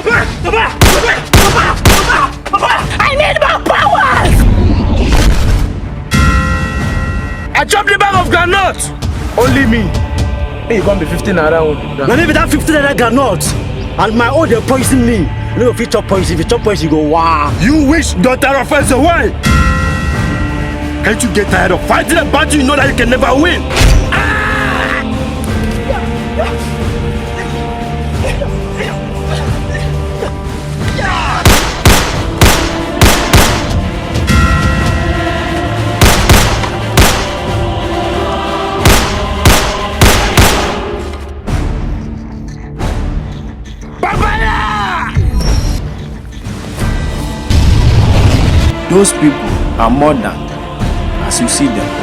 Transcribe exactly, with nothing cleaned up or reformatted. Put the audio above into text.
Papa! Papa! Papa! Papa! Papa! I need more powers! I chop the bag of groundnut. Only me. Hey, you come be fifteen around. Na me be that fifteen naira groundnut. And my own dey poison me. You no go fit chop poison. If you chop poison, you go wa. You wish daughter of us away. Can't you get tired of fighting a battle you know that you can never win? Babala! Those people are more than as you see them.